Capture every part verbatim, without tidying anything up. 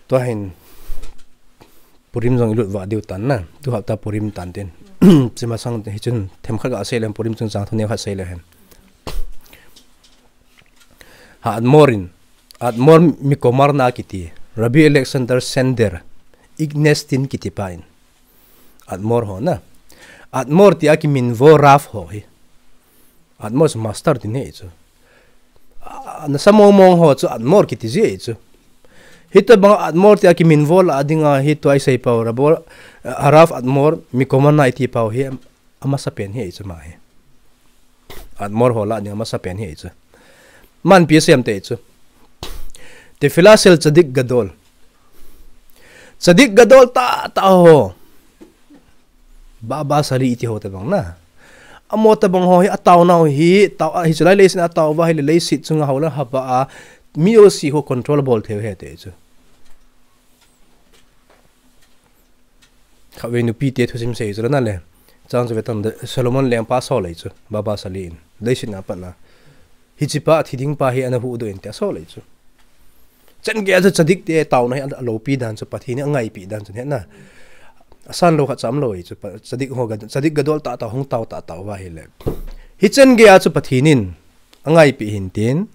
Tua hin Purim jong ilut vah diu tan na. Tu hapta Purim tan tin. Chima sang hichun themkhat ga sei lem Purim chungchang thu neo khat sei le hen. Ha Admor in, Admor Mikomarna kiti, Rabbi Alexander Sender, Ignatian kiti pa in. Admor ho na. Admor ti a kiminvo Rav ho hi. Admor chu master ti nei chu. Nasa mong mong ho chu Admor kiti ji ei chu. Hitabang Admor ti a kiminvo la dinga hi tua isei pau Rabbi, Harav Admor Mikomarna iti pau hi amasa pen hi ei chu ma hi. Admor ho la dinga amasa pen hi ei chu. Man pi sem te chu. Tefillah shel tzadik gadol. Tzadik gadol ta ta ho. Baba Sali iti ho tabang na. Amo tabang ho hi ataona ho hi, tao, hichu lai leiset a tao va hi le leiset chunga ho la haba a, mi o si ho control bol theu he te chu. Khatvei nupi te thusim sei chu na le. Chang chu ve tan Solomon lengpa so lei chu, Baba Sali in. Leiset na pat na. Hichi pa, thi ding pa hi ana huhdoh in tia so lei chu. Chen gei a chu tzadik te taona hi alopi dan chu Pathen in angaipi dan chu he na. Asan lo khat cham lo ei chu. Tzadik ho ga, tzadik gadol ta ta hung tao ta ta va hi le. Hi chen gei a chu Pathen in angaipi hin tin.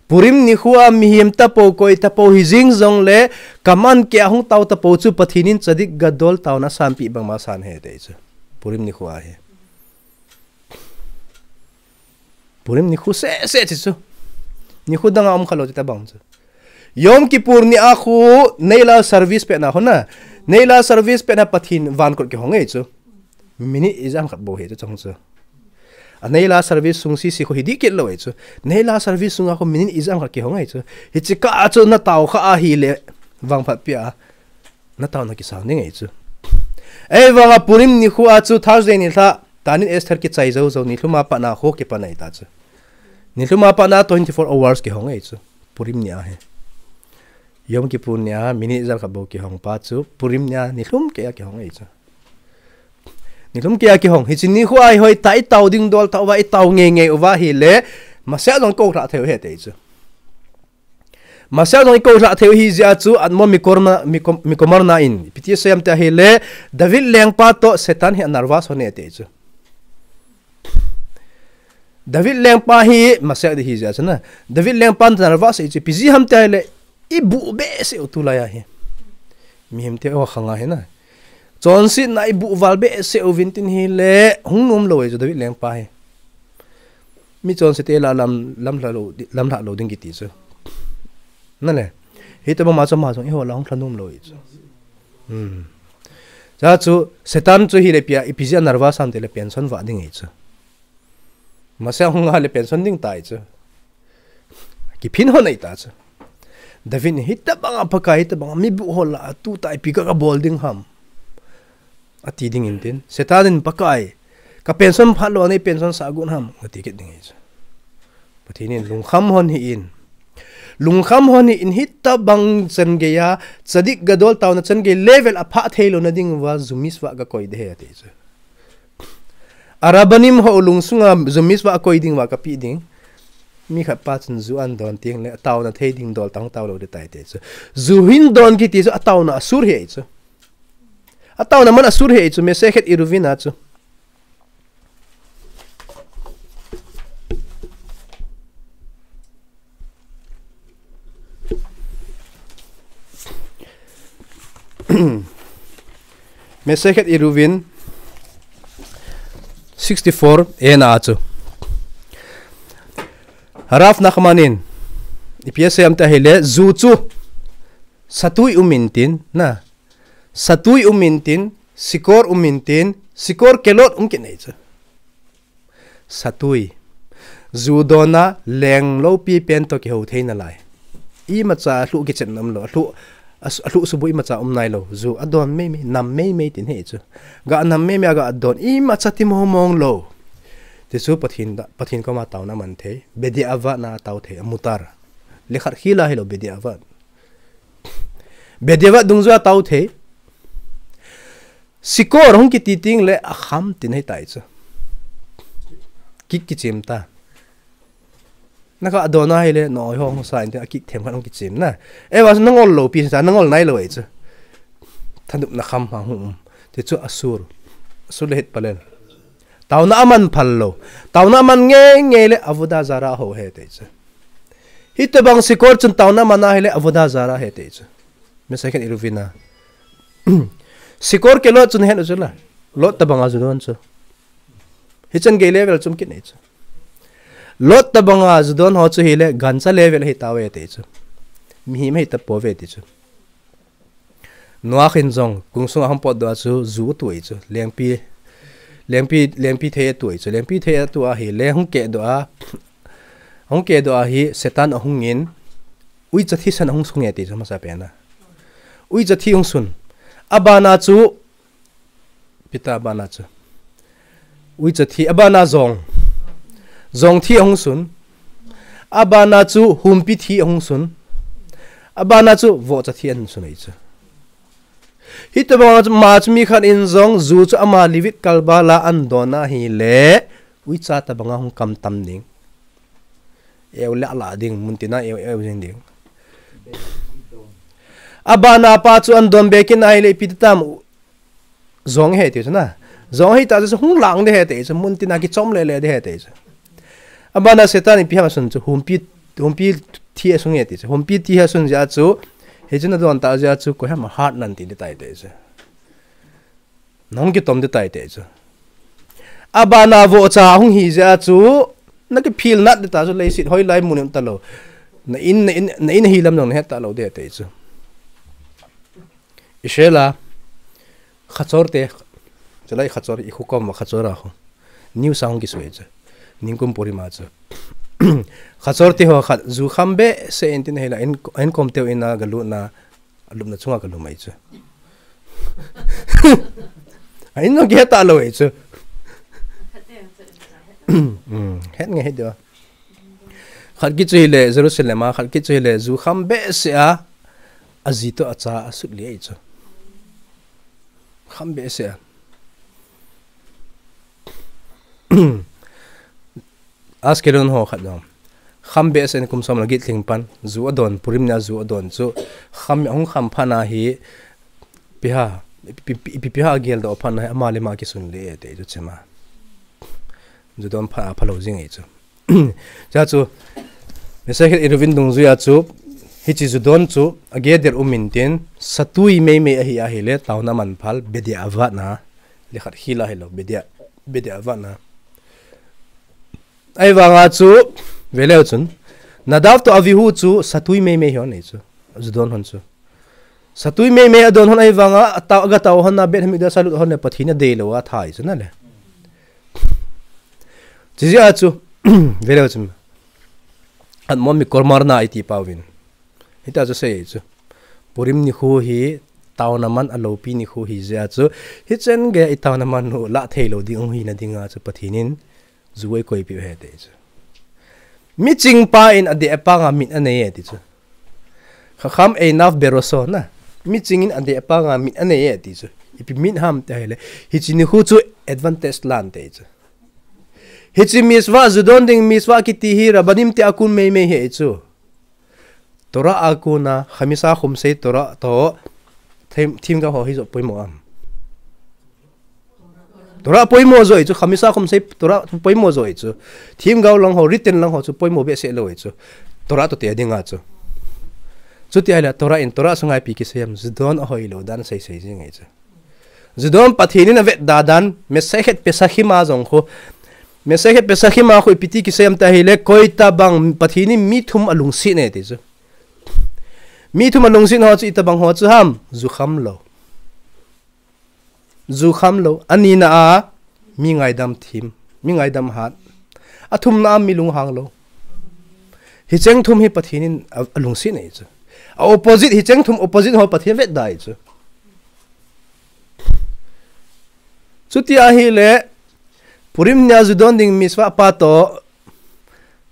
Purim nikho a mihem tapo koi tapo hi jing jong le kaman ke a hung tao tapo chu Pathen in tzadik gadol taona sanpi bangma san he te chu. Purim nikho a hi. Purim nikho se se chi chu. Nikho danga um khalo ti tabang chu. Yom Kippur ni a khu neila service pe na ho na. Neila service pe na Pathen van kot kihong ei chu. Minute ijam khat bou he chu chong chu. A neila service sung si si khu hi di kit lo ei chu. Neila service sung a khu minute ijam khat kihong ei chu. Hichi ka a chu na tao kha a hi le vang phat pi a. Na taona kisang ding ei chu. Ei vanga Purim nikho a chu Thursday ni lha, Tanit Esther kichai zo zo ni lhuma pat na ho kipanai ta chu. Ni lhuma pat na twenty four hours kihong ei chu. Purim ni a he. Yom Kippur ni a minute ijam khat bou kihong pa chu. Purim ni a ni lhum ke a kihong ei chu. Ni lhum ke a kihong. Hichi nikho a hi hoi ta i tao ding dol tao va i tao ngei ngei uva hi le. Maseh jong ko lha theu he te chu. Maseh jong i ko lha theu hi jia chu Admor Mikorna, Miko-, Mikomarna in. Ipi ti sem te hi le, David lengpa to Satan hi a nervous ho ne te chu. David lengpa hi maseh di hi jia chu na. David lengpa to nervous ei chu ipi ji ham te hi le, i bu be se u tu la ya hi. Mihem te o khanga hi na. Chonsetna i bu val be se u vin tin hi le, hung nom lo ei chu David lengpa hi. Mi chonse te la lam, lam hla lo, lam hla lo ding kiti chu. Na le. Hi te ma ma chu ma jong i ho la hung hla nom lo i chu. Hmm. Cha chu Satan chu hi le pia, ipi jia nervous ham te le pension va ding i chu. Maseh hung a le pension ding ta i chu. Kiphin ho nei ta chu. David ni hitabang a Pakai, hitabang a mi bu ho la tu ta ipi ka ka bol ding ham. Ati ding in tin. Satan in Pakai. Ka pension phat lo nei pension sa gun ham. Ati kit ding i chu. Pathen in lungkham hon hi in. Lungkham hon hi in hitabang chen gei a. Tzadik gadol taona chen gei level a pha thei lo na ding va jumis va ka koi de he ati chu. A Rabbanim ho lungsunga jumis va koi ding va ka pi ding. Mi khat pa chun ju an don ting le taona thei ding dol tang tao lo de tai te chu. Ju hin don kiti chu a taona a sur he chu. A taona man a sur he chu Masechet Eruvin a chu. Masechet Eruvin sixty-four a na chu. Harav Nachman in ipi asei am ta hile ju chu satui um in tin na. Satui um in tin, sikor um in tin, sikor kelot um kit nei chu. Satui. Ju dona leng lopi pen to kihou thei nalai. Imacha lhuh kichetna um lou, lhuh, a lhuh subu imacha um nai lou. Ju a don mei mei, nam mei mei tin hei chu. Ga nam mei mei, ga don imacha ti mong mong lou. Ti chu Pathen da, Pathen koma taona man thei. Bediava na tao thei, mutar. Lekhat khila hilou bediava. Bediava dungjuia tao thei. Sikor hung kiti ting le a kham tin hei tai chu. Kik kichem ta. Naka adona hile, no, ho, ho sa, inte, akik them khat hung kichim na. Eva chu nangol lou pi sa, nangol nailou e chu. Thanopna kham ha hung um. Ti chu asur. Asur le het palel. Taona aman phal lou. Taona aman nge nge le avodah zarah ho ahi ti chu. Hitobang sikor chun taona aman ahile avodah zarah ahi ti chu. Masail khat i review na. Sikor kilou chun het u chu la. Lot tobanga ju don chu. Hichan gei level chom kit nei chu. Lot tobanga ju don ho chu hile gancha level ahi tauve ti chu. Mihem ahi tapouve ti chu. Noah in jong kung sunga hung potdoh a chu ju atuh e chu. Lengpi, lengpi, lengpi thei atuh e chu. Lengpi thei atuh ahile hung kehdoh a, hung kehdoh a hi Satan ahung in uicha thisan ahung sung e ti chu masapen a. Uicha thi hung sun. Abana chu Peter abana chu. Uicha thi, abana jong. Jong thi ahung sun. Abana chu humpi thi ahung sun. Abana chu vohcha thi ahung sun e chu. Hitobanga chu mi khat in jong ju chu ama livit kalbal a ahin don ahile. Uicha tobanga hung kam tam ding. Eu le ala ding, muntina eu, eu jing ding. Abana pa chu ahin don be kit ahile ipi ti tam. Jong ahi ti chu na. Jong ahi ta chu hung lang ding ahi ti chu, muntina kichom le le ding ahi ti chu. Abana Satan in ipi ham asun chu, humpi, humpi thi asung e ti chu. Humpi thi asun jeh chu, hichu nadon tah jeh chu, koiham hat nan ti ding tai ti chu. Nahung kitom ding tai ti chu. Abana vohcha hung hi jeh chu, nakiphil nat ding ta chu, leiset hoilai mun in talou. Na in, na in, na in hilam jong nahet talou ding ti chu. Israel a, Khachor te, chulai Khachor, i kho kom a Khachor a kho. News a hung kisui chu. Ningkum Purim a chu. Khachor te ho khat, ju kham behseh in tin hila, in, in kom teu in a galut na, alupna chunga kalum e chu. A in jong kihe talou e chu. Hmm, het nge het deu. Khat kit chu hile, Jerusalem a, khat kit chu hile, ju kham behseh a, aji toh acha asut lih e chu. Kham behseh a. Ashkelon ho khat jong. Kham behseh in kum som le get lhing pan, ju adon, Purim nia ju adon chu. Kham, hung kham phat na hi, ipi ham, ipi, ipi, ipi ham ageldoh phat na hi, ama le ama kisun lih e ti chu chima. Ju don phat a phalou jing e chu. Chua chu, Masail khat i review dungjuia chu, hiche ju don chu, ageder um in tin, satui meimei ahi ahile, taona aman phal, bedi'ava na, le khat khila hilou, bedi'a, bedi'ava na. Ahivanga chu, veleu chun, Nadav toh Avihu chu, satui meimei hon e chu, ju don hon chu. Satui meimei adon hon ahivanga, atao, agatao hon a, Beit Hamikdash a lut hon le Pathen in adeilou a, athai chu na le. Chujeh a chu, veleu chun. Admon Mikol Marna iti pauvin. Hita chu sei chu. Purim nikho hi, taona man aloupi nikho hi jeh a chu. Hichan gei a i taona man u lah theilou ding, hung hina dinga chu Pathen in. Ju eikoipeh u ahi ti chu. Miching pa in adeh panga mit anei e ti chu. Chacham einav beraso na. Miching in adeh panga mit anei e ti chu. Ipi mit ham ti ahile. Hiche nikho chu advantage lan ti chu. Hiche mitzvah, ju don ding mitzvah kiti hi Rabbanim te a kon meimei ahi chu. Torah a kon a, Chamisa Chomshei Torah toh, thim, themgao ho hi joh poimo am. Torah poimo joh e chu, Chamisa Chomshei Torah poimo joh e chu. Themgao lang ho, written lang ho chu poimo behseh lou e chu. Torah toh te a dinga chu. Chuti ahile Torah in, Torah sunga ipi kisei am, ju don ahoilou dan seisei jing e chu. Ju don Pathen in avetda dan, Masechet Pesachim a jong khu. Masechet Pesachim a khu ipi ti kisei am ti ahile, koitabang Pathen in mi thum alungset e ti chu. Mi thum alungset ho chu itabang ho chu ham, ju kham lou. Ju kham lou. Anina a, mi ngaidam them, mi ngaidam hat. Athumna a mi lunghang lou. Hicheng thum hi Pathen in a, alungset e chu. A opposite, hicheng thum opposite ho Pathen vetda e chu. Chuti ahile, Purim nia ju don ding mitzvah pa toh,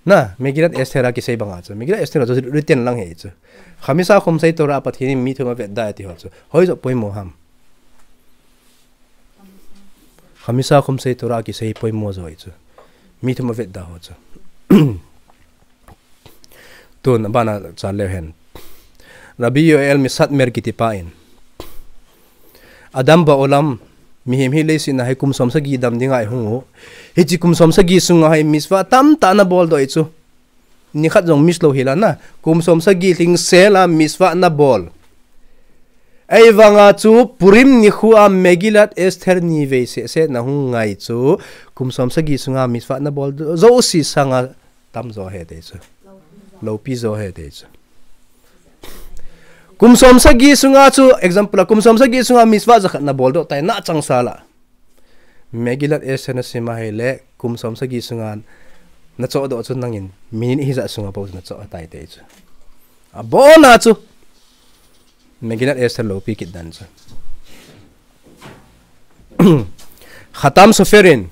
na, Megillat Esther a kisei banga chu. Megillat Esther chu written lang ahi chu. Chamisa Chomshei Torah a Pathen in mi thum avetda e ti ho chu. Hoi joh poimo ham. Chamisa Chomshei Torah a kisei poimo joh e chu. Mi thum avetda ho chu. Tun abana chal leu hen. Rabbi Yoel Misatmer kitipa in, Adam ba olam, mihem hi leiset a hi kum som sagi dam dinga i hung u. Hiche kum som sagi sunga hi mitzvah tamtah na bol doh i chu. Nikhat jong miss lou hila na, kum som sagi lhing sela mitzvah na bol. Ahivanga chu Purim nikho a Megillat Esther nivei sese na hung ngai chu, kum som sagi sunga mitzvah na bol jouse sanga tamjo ahi ti chu. Loupi jo ahi ti chu. Kum som sagi sunga chu, example a, kum som sagi sunga mitzvah jakhat na bol doh tai na changseh la. Megillat Esther na sim ahile, kum som sagi sunga na choh doh chu nangin, minute hijat sunga bou na choh tai ti chu. Abona chu. Megillat Esther loupi kit dan chu. Khatam Soferin.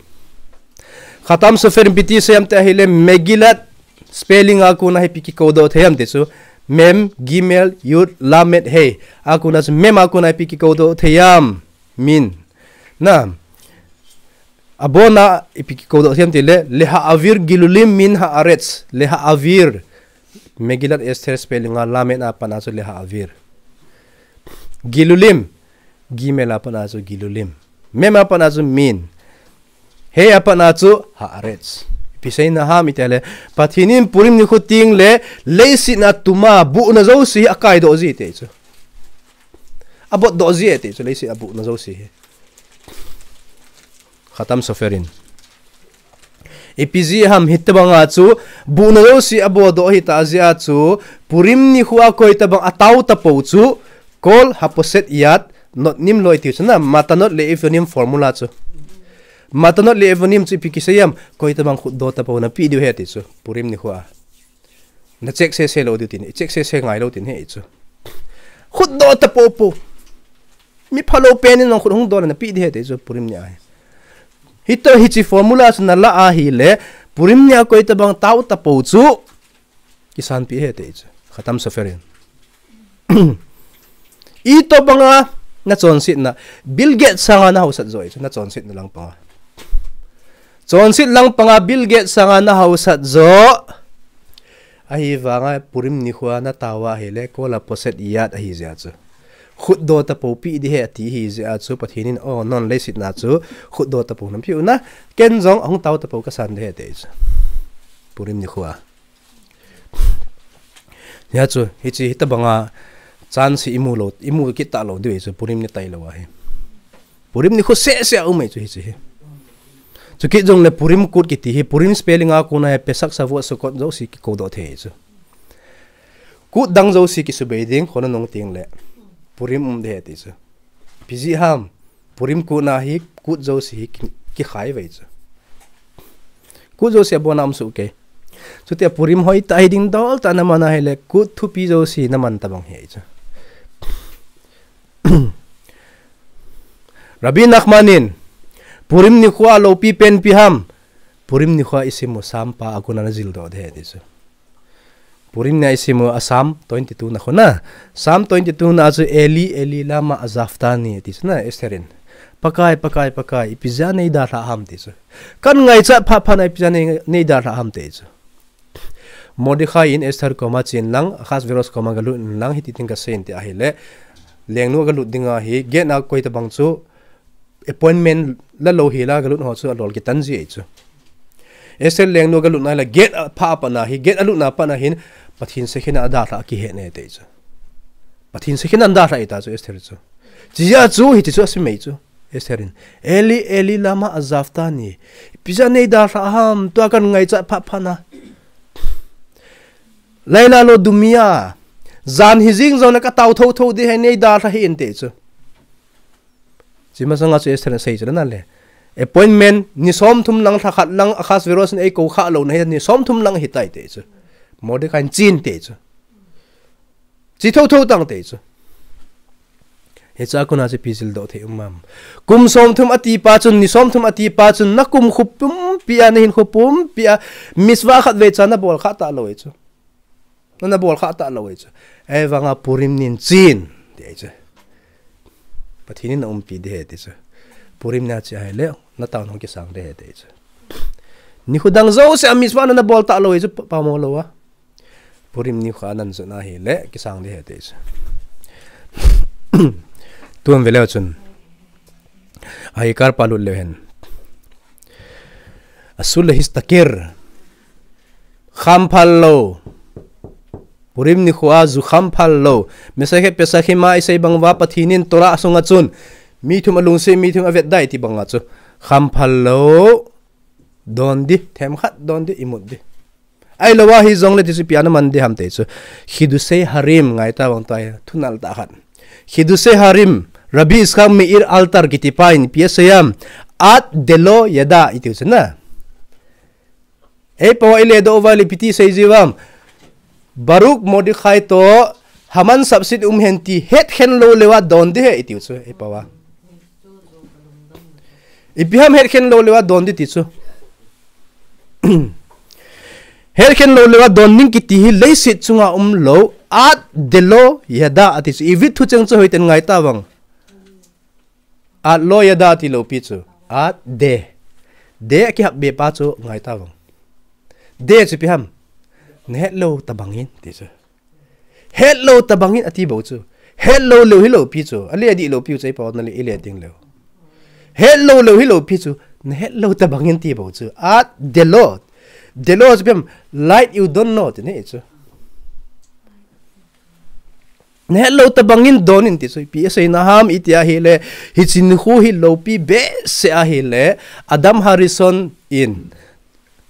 Khatam Soferin ipi ti asei em ti ahile, Megillat spelling a kona hi ipi kikou doh thei em ti chu. Mem, Gimel, Yud, Lamed, Hei. A kona chu Mem a kona hi ipi kikou doh thei em. Min. Na. Abona ipi kikou doh thei em ti le, Leha'avir Gilulim min ha'aretz. Leha'avir. Megillat Esther spelling a Lamed a pat a chu Leha'avir. Gilulim. Gimel a pat a chu Gilulim. Mem a pat a chu min. Hei a pat a chu ha'aretz. Ipi seina ham i ti le, Pathen in Purim nikho teng le, leiset a tuma buhna jouse hi akai doh ji ti chu. Abot doh ji ti chu, leiset a buhna jouse hi. Khatam Soferin. Ipi jeh ham hitobanga chu, buhna jouse abol doh hita jeh a chu, Purim nikho a koitabang atao tapou chu, Kol Haposet Yad, Notnim lo i ti chu na, Matanot le Evonim formula chu. Matanot le Evonim chu ipi kisei em, koitabang khut do tapou na pe diu ahi ti chu, Purim nikho a. Na check sese lou diu tin, i check sese ngai lou tin ahi chu. Khut do tapou pou. Mi phalou pen in nang khut hung do na pe ding ahi ti chu, Purim ni ahi. Hito hiche formula chu na la ahile, Purim ni a koitabang tao tapou chu, kisanpi ahi ti chu. Khatam Soferin. Itobanga na chonsetna, Bill Gates sanga na haosat jo i chu, na chonsetna lang panga. Chonset lang panga Bill Gates sanga na haosat jo. Ahivanga Purim nikho a na tao ahile, Kol Haposet Yad ahi jeh a chu. Khut do tapou pe ding ahi ati ahi jeh a chu, Pathen in, o, non leiset a chu, khut do tapou na pe u na, ken jong ahung tao tapou kasan ding ahi ti chu. Purim nikho a. Hia chu, hiche hitobanga chance imu lou, imu kit talou diu chu, Purim ni tailou ahi. Purim nikho sese a um ahi chu hiche hi. Chukit jongle Purim kut kiti hi, Purim spelling a kona hi Pesach, Shavuot, Sukkot jouse kikou doh thei chu. Kut dang jouse kisubei ding, khona nung teng le. Purim um ding ahi ti chu. Ipi jeh ham, Purim kut na hi, kut jouse hi ki, kikhai vei chu. Kut jouse abona um soh kei. Chutia Purim hoitah hiding dol tah na man ahile, kut thupi jouse na man tabang ahi chu. Rabbi Nachman in, Purim nikho a loupi pen ipi ham, Purim nikho a i sim u Psalm pa a kona na jil doh ding ahi ti chu. Purim ni a i sim u a Psalm twenty-two na kona. Psalm twenty-two na chu Eli, Eli, lama azavtani ti chu na Esther in. Pakai, Pakai, Pakai, ipi jeh a nei dalhah ham ti chu. Kan ngaichat phat phat na ipi jeh a nei, nei dalhah ham ti chu. Mordecai in Esther koma chen lang, Ahasuerus koma galut in lang, hiti tin kasei in ti ahile. Lengnu galut dinga hi, gate a koitabang chu, appointment la lou hila galut ho chu alol kitan ji ahi chu. Esther lengnu galut na hila gate a pha a pat na hi, gate a lut na pat na hin, Pathen sekhen a dalhah kihe ne ti chu. Pathen sekhen a dalhah ahi ta chu Esther chu. Chujeh a chu hiti chu asim ahi chu. Esther in, Eli, Eli, lama azavtani. Ipi jeh a nei dalhah ham, tua kan ngaichat phat phat na. Laila lo dumia. Jan hijing jong na katao thotho ding ahi nei dalhah hih in ti chu. Chi masanga chu Esther in asei chu na le. Appointment, ni somthum lang lha khat lang Ahasuerus in eikou khah lou na hi, ni somthum lang hitai ti chu. Mordecai in chen ti chu. Chi thotho tang ti chu. Hiche a kona chu ipi jil doh thei um am. Kum somthum ati pa chun, ni somthum ati pa chun, na kumkhup pumpi a, na hinkho pumpi a, mitzvah khatvei cha na bol khah talou ahi chu. Na, na bol khah talou ahi chu. Ahivanga Purim nin chen, ti ahi chu. Pathen in na umpi ding ahi ti chu. Purim ni a che ahile, na taona hung kisang ding ahi ti chu. Nikho dang jouse a mitzvah na, na bol talou ahi chu, pa, pamo lou a. Purim nikho a nan jot na hile, kisang ding ahi ti chu. Tun ve leu chun. Ahikar pa lut leu hen. Asul le histakir. Khamphal lou. Purim nikho a ju khamphal lou. Mesachet Pesachim a isei bang uva Pathen in Torah sunga chun. Mi thum alungset, mi thum avet ding ti banga chu. Khamphal lou. Don ding, themkhat don ding, imut ding. Ahilou a hijongle ti chu ipi a na man ding ham ti chu. Chidushei Harim ngai tavang tua thunal tah khat. Chidushei Harim, Rabbi Yitzchak Meir Alter kiti pa in ipi asei ham. Ad delo yada iti chu na. Ei pao a ile doh uva le ipi ti sei jiu ham. Baruch Mordechai toh Haman sapset um hen ti hetkhen lou leuva don ding ahi iti chu ei pao a. Ipi ham hetkhen lou leuva don ding ti chu. Hetkhen lou leuva don ding kiti hi leiset chunga umlou. Ad delo yada ati chu. Ivit thucheng chu hoiten ngai tavang. Ad lo yada ti lou pi chu. Ad de. De akihap be pa chu ngai tavang. De chu ipi ham. Nahet lou tabang in ti chu. Het lou tabang in ati bou chu. Het lou leu hilou pi chu. Ale adih lou pi chu, ei pao na le ile ding leu. Het lou leu hilou pi chu. Nahet lou tabang in ti bou chu. Ad delo. Delo chu ipi ham, like you don't know ti ne chu. Nahet lou tabang in don in ti chu. Ipi asei na ham iti ahile. Hiche nikho hi loupi behseh ahile. Adam Harishon in.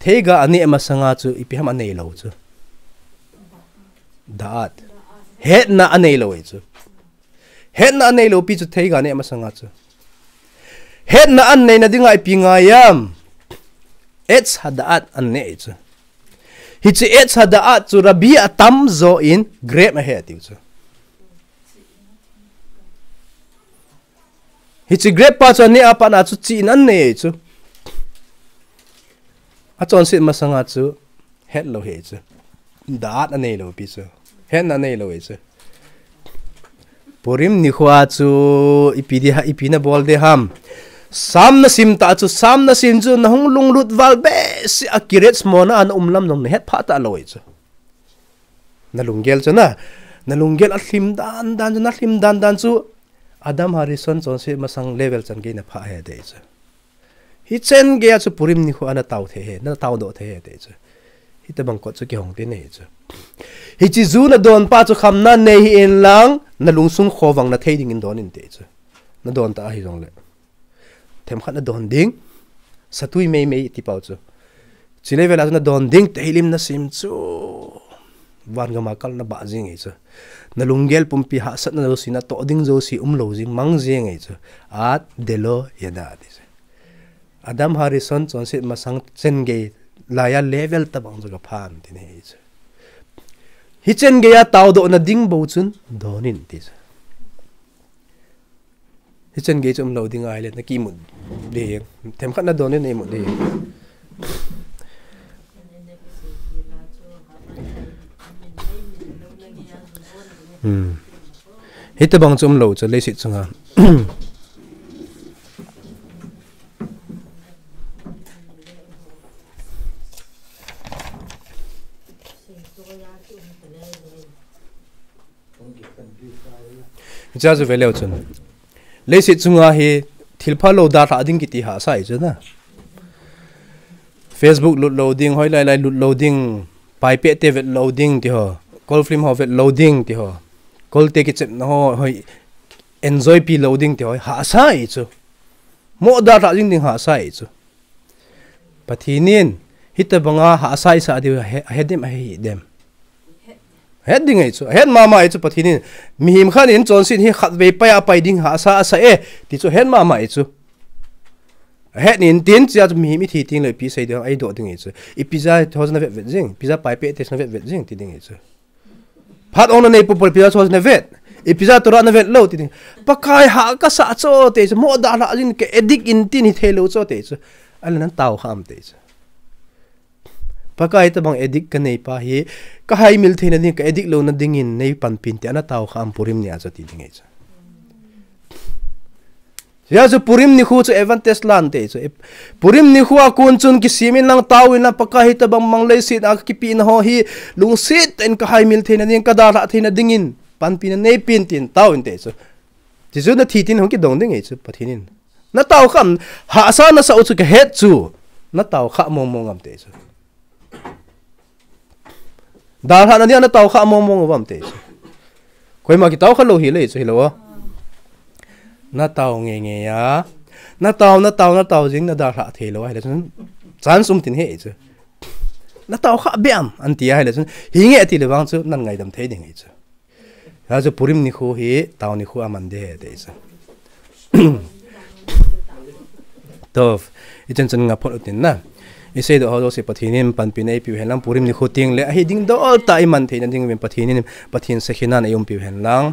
Theiga aneh masanga chu ipi ham anei lou chu. Da'at. Hetna anei lou ahi chu. Hetna anei lou pi chu theiga aneh masanga chu. Hetna anei na dinga ipi ngai ham. Etz hada'at anei chu. Hiche etz hada'at chu Rabbi atam jo in grape ahe tiu chu. Hiche grape pa chu aneh a pat na chu chihna anei chu. Achonset masanga chu het lou ahi chu. Da'at anei lou pi chu. Hetna anei lou ahi chu. Purim nikho a chu ipi ding ham, ipi na bol ding ham. Sam na sim ta chu, Sam na sim chu, na hung lunglut val behseh a kiret mona a na um lam jong na het pha talou ahi chu. Na lunggel chu na, na lunggel alhim dan dan chu, na lhim dan dan chu, Adam Harishon chonset masang level chan gei na pha ahi ti chu. Hichen gei a chu Purim nikho a na tao thei ahi, na tao doh thei ahi ti chu. Hitabang kot chu kihong te nei chu. Hiche ju na don pa chu khamna nei hih in lang, na lungsung khovang na thei ding in don in ti chu. Na don ta ahi jongle. Themkhat na don ding. Satui mei mei ti pao chu. Chule vela chu na don ding, Tehillim na sim chu. Van gam a kal na bah jing ahi chu. Na lunggel pumpi hahsatna jouse, na toh ding jouse, umlou jing, mang jing ahi chu. Ad delo yada ti chu. Adam Harishon chonset masang chen gei laiya level tabang chu ka phan ti nei chu. Hichen gei a tao doh na ding bou chun don in ti chu. Hichen gei chu umlou ding ahile na ki imut ding. Themkhat na don in na imut ding. Hmm. Hitabang chu umlou chu leiset chunga. Hiche chu ve leu chun. Leiset chunga hi thil phalou dalha ding kiti hahsa ahi chu na. Facebook lut lou ding, hoilai lai lut lou ding, paipeh te vet lou ding ti ho, Kol film ho vet lou ding ti ho, Kol te kichepna ho, hoi enjoy pi lou ding ti ho, hahsa ahi chu. Mo dalha ding ding hahsa ahi chu. Pathen in, hitabanga hahsa isah diu ahe, ahe dem, ahe hih dem. Het ding ahi chu, het mama ahi chu Pathen in. Mihem khat in chonset hi khatvei pai a pai ding hahsa asa e, ti chu het mama ahi chu. Het nin tin chia chu mihem ithi teng le ipi sei ding, eidoh ding ahi chu. Ipi jeh a those na vet vet jing, ipi jeh a paipeh te na vet vet jing ti ding ahi chu. Phat ong na nei popo le ipi jeh a those na vet, ipi jeh a Torah na vet lou ti ding. Pakai ha kasa cho te chu, mo dalha jing ka addict in tin hithei lou cho te chu. Ale nan tao kham te chu. Pakai tabang addict ka nei pa hi, ka haimil theina ding, ka addict louna dingin nei panpin te ana tao kham Purim ni a chu ti ding ahi chu. Hijeh chun Purim nikho chu advantage la inte chu. Purim nikho a kon chun kisem in lang tao in lang Pakai hitobang mang leiset a kakipehna ho hi lungset in kahaimil theina ding, kadalhah theina dingin panpina neipen tin tao inte chu. Chuchu nathi tin hung kidong ding ahi chu Pathen in. Natao khah, hahsa nasah u chu kahet chu. Natao khah mong mong uvem te chu. Dalhahna dia natao khah mong mong uvem te chu. Koima kitao kha lou hile chu hilou a. Natao ngeingei a. Natao, natao, natao jing nadalhah theilou ahile chun. Chance um tin ahi chu. Natao khah beh em, ahin ti ahile chun. Hinge atile vang chu nan ngaidam thei ding ahi chu. Hijeh chun Purim nikho hi tao nikho aman ding ahi te chu. Tov, ichan chan nga phot utin na. Iseidoh ho jouse Pathen in panpina eipiu hen lang, Purim nikho tengle ahi ding dol tah a iman theina dinguvin Pathen in, Pathen Shekhinah in eiumpiu hen lang.